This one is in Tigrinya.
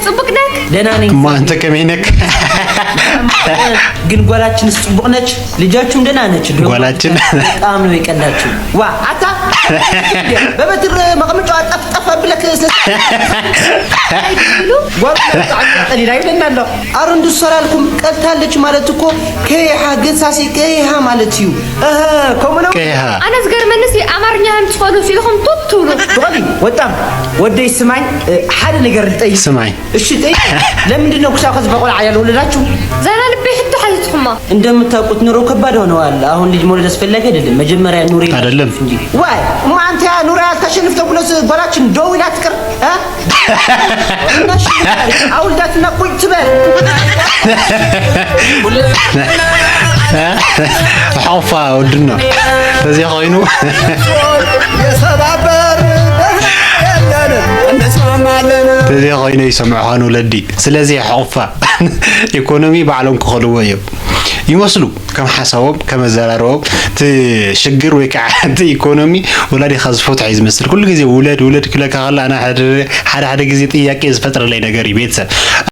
ጽቡቅ ነክ ደህና ነኝ። እማ አንተ ከመይ ነክ? ግን ጓላችንስ ጽቡቅ ነች? ልጃችሁም ደህና ነች? እንደውም ጓላችን በጣም ነው የቀናችሁ። ዋ አታ በበትር መቀመጫዋ ጠፍጠፍ ብለክ ስለ- ጓሉ በጣም ቀሊል አይደለም አለው። አረ እንደሱ አላልኩም። ቀልታለች ማለት እኮ ከይሃ ገሳሲ ከይሃ ማለት እዩ። እህ ከምኡ ነው። ከይሃ ኣነ ዝገርመንስ ኣማርኛ ከም ትኽእሉ ሲልኹም ቱብ ትብሉ። ጓሊ ወጣም ወደይ ስማኝ፣ ሓደ ነገር ልጠይቅ። ስማኝ። እሺ ጠይቅ። ለምንድን ነው ኩሻ ከዚህ በቆላ ያልወለዳችሁ? ዘና ልቤ ሕቶ ሓቲትኩማ። እንደምታውቁት ኑሮ ከባድ ሆነዋል። አሁን ልጅ መውለድ አስፈላጊ አይደለም። መጀመሪያ ኑሪ አይደለም። እንጂ ዋይ እማ አንተ ያ ኑሮ ያልታሸንፍ ተብሎ ስ- ጓላችን ደው ይላት ቅር እ? እና እሺ፣ አውልዳትና ቁጭ ትበል። ሓፋ ወድና ተዚያ ኮይኑ የሰባበር የለን እንስማማለን። ተዚያ ኮይኑ ይሰምዑ ኻን ወለዲ። ስለዚ ሓፋ ኢኮኖሚ ባዕሎም ክኸልዎ እዮም ይመስሉ። ከም ሓሳቦም ከም ኣዘራርቦም እቲ ሽግር ወይ ከዓ እቲ ኢኮኖሚ ወላዲኻ ዝፈትሖ እዩ ዝመስል። ኩሉ ግዜ ውለድ ውለድ ክብለካ ከላ ኣነ ሓደ ሓደ ግዜ ጥያቄ ዝፈጥረለይ ነገር እዩ ቤተሰብ።